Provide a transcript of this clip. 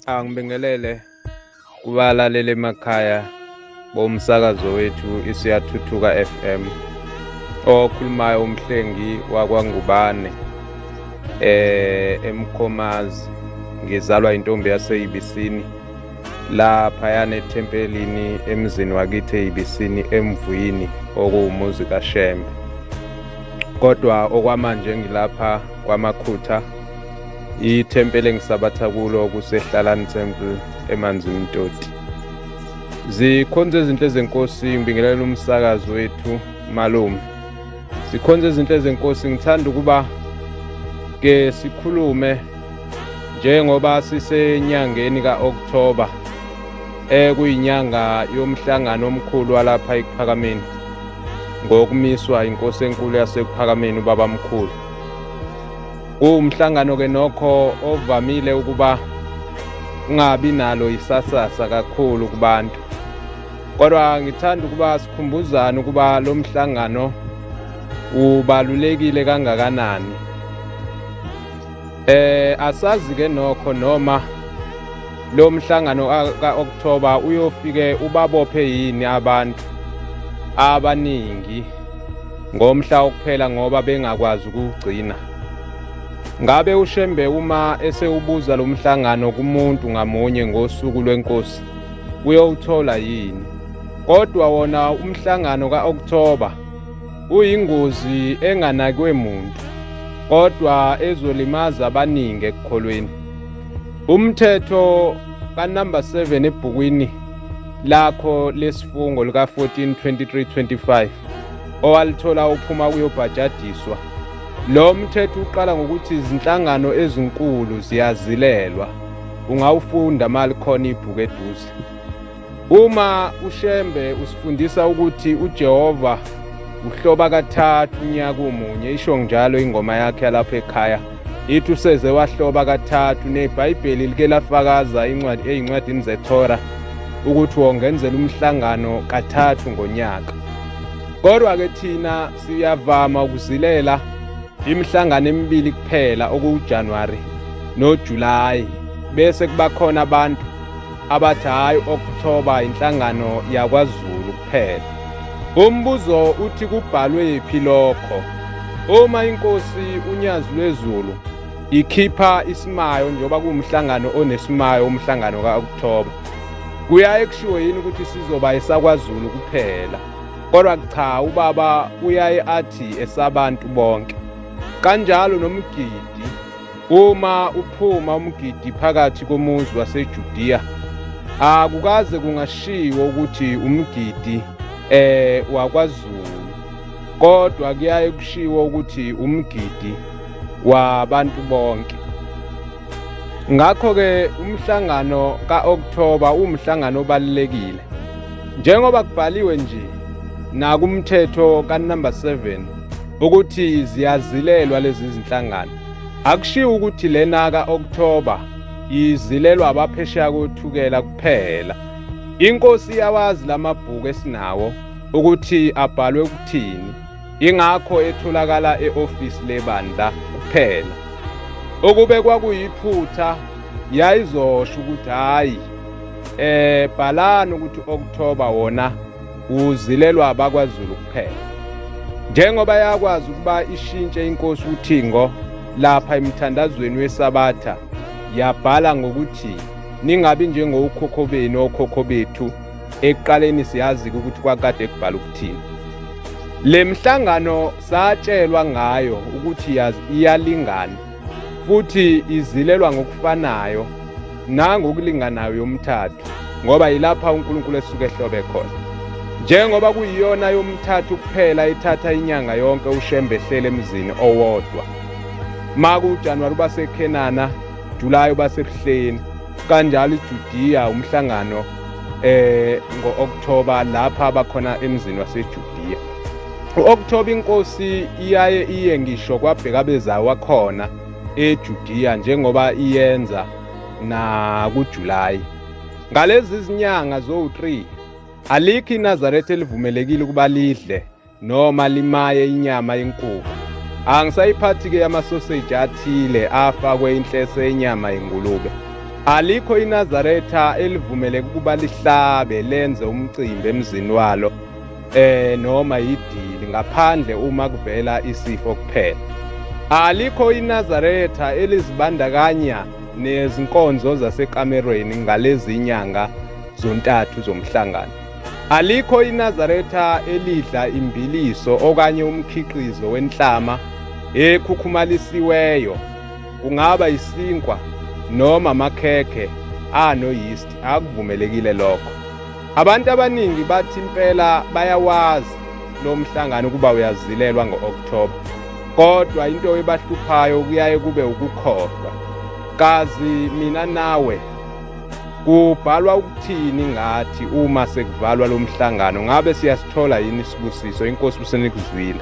Angibingelele kubalaleli emakhaya bomsakazo wethu iSiyathuthuka FM. Okhulumayo uMhlengi wakwaNgubane eMkhomazi, ngizalwa intombi yaseYibisini laphayana ethempelini emzini wakithi eYibisini eMvwini okuwumuzi kaShembe. Kodwa okwamanje ngilapha kwaMakhutha, ithempeli engisabatha kulo kuseHlalani Temple eManzimtoti. Zikhonze ezinhle zenkosi, ngibingelela umsakazi wethu malume. Zikhonze ezinhle zenkosi, ngithanda ukuba ke sikhulume njengoba sisenyangeni kaOktoba ekuyinyanga yomhlangano omkhulu walapha ekuphakameni ngokumiswa inkosi enkulu yasekuphakameni ubabamkhulu. Kuwumhlangano ke nokho ovamile ukuba ungabi nalo isasasa kakhulu kubantu. Kodwa ngithanda ukuba sikhumbuzane ukuba lo mhlangano ubalulekile kangakanani. Asazi ke nokho noma lo mhlangano kaOktoba uyofike ubabophe yini abantu abaningi ngomhla wokuphela ngoba bengakwazi ukuwugcina. Ngabe uShembe uma esewubuza lo mhlangano kumuntu ngamunye ngosuku lwenkosi uyowuthola yini? Kodwa wona umhlangano kaOktoba uyingozi enganakwe muntu kodwa ezolimaza abaningi ekukholweni. Umthetho kanumber 7 ebhukwini lakho lesifungo lika 14 23 25 owalithola uphuma kuyobhajadiswa. Lo mthetho uqala ngokuthi izinhlangano ezinkulu ziyazilelwa. Ungawufunda malikhona ibhuku eduze. Uma uShembe usifundisa ukuthi uJehova uhloba kathathu unyaka umunye, isho njalo ingoma yakhe yalapha ekhaya ithi useze wahloba kathathu, neBhayibheli like lafakaza incwadi ezincwadini zeThora ukuthi wongenzela umhlangano kathathu ngonyaka. Kodwa ke thina siyavama ukuzilela imihlangano emibili kuphela, okuwuJanuary noJuly, bese kuba khona abantu abathi hhayi October inhlangano yakwaZulu kuphela. Umbuzo uthi kubhalwe phi lokho? Uma inkosi uNyazi lweZulu ikhipha isimayo, njengoba kuwumhlangano onesimayo umhlangano ka-October, kuyaye kushiwo yini ukuthi sizoba esakwaZulu kuphela? Kodwa cha, ubaba uyaye athi esabantu bonke. Kanjalo nomgidi, uma uphuma umgidi phakathi komuzi waseJudiya, akukaze kungashiwo ukuthi umgidi wakwaZulu, kodwa kuyaye kushiwo ukuthi umgidi wabantu bonke. Ngakho-ke umhlangano ka-Okthoba uwumhlangano obalulekile, njengoba kubhaliwe nje nakumthetho kanumber 7 ukuthi ziyazilelwa lezi zinhlangano. Akushiwo ukuthi lena ka-Okthoba izilelwa abaphesheya koThukela kuphela. Inkosi iyawazi lamabhuku esinawo ukuthi abhalwe ukuthini, ingakho etholakala e-ofisi lebandla kuphela. Ukube kwakuyiphutha yayizosho ukuthi hhayi, bhalani ukuthi Okthoba wona uzilelwa abakwaZulu kuphela. Njengoba yakwazi ukuba ishintshe inkosi uThingo lapha emthandazweni weSabatha, yabhala ngokuthi ningabi njengokhokho benu, okhokho bethu. Ekuqaleni siyazi ukuthi kwakade kubhala ukuthini. Le mhlangano satshelwa ngayo ukuthi iyalingana futhi izilelwa ngokufanayo nangokulinganayo yomthathu, ngoba yilapha uNkulunkulu esuke ehlobe khona. Njengoba kuyiyona yomthathu kuphela ethatha inyanga yonke uShembe ehlele emzini owodwa. MakuJanuwari uba seKhenana, July uba seBuhleni, kanjalo iJudiya umhlangano ngo-October lapha abakhona emzini waseJudiya. U-October inkosi iyaye iye ngisho kwabhekabezayo wakhona eJudiya njengoba iyenza nakuJuly. Ngalezi zinyanga zowu-3 alikho iNazaretha elivumelekile ukuba lidle noma limaye inyama yenkukhu. Angisayiphathi-ke amasoseji athile afakwe inhlese yenyama yengulube. Alikho iNazaretha elivumeleke ukuba lihlabe lenze umcimbi emzini walo noma yidili ngaphandle uma kuvela isifo kuphela. Alikho iNazaretha elizibandakanya nezinkonzo zasekamerweni ngalezi nyanga zontathu zomhlangano. Alikho iNazaretha elidla imbiliso okanye umkhiqizo wenhlama ekhukhumalisiweyo, kungaba isinkwa noma amakhekhe ano-yeast, akuvumelekile lokho. Abantu abaningi bathi impela bayawazi lo mhlangano ukuba uyazilelwa ngo-Okthoba, kodwa into ebahluphayo kuyaye kube ukukhohlwa. Kazi mina nawe kubhalwa ukuthini ngathi uma sekuvalwa lo mhlangano? Ngabe siyasithola yini isibusiso? Inkosi usenikuzwile.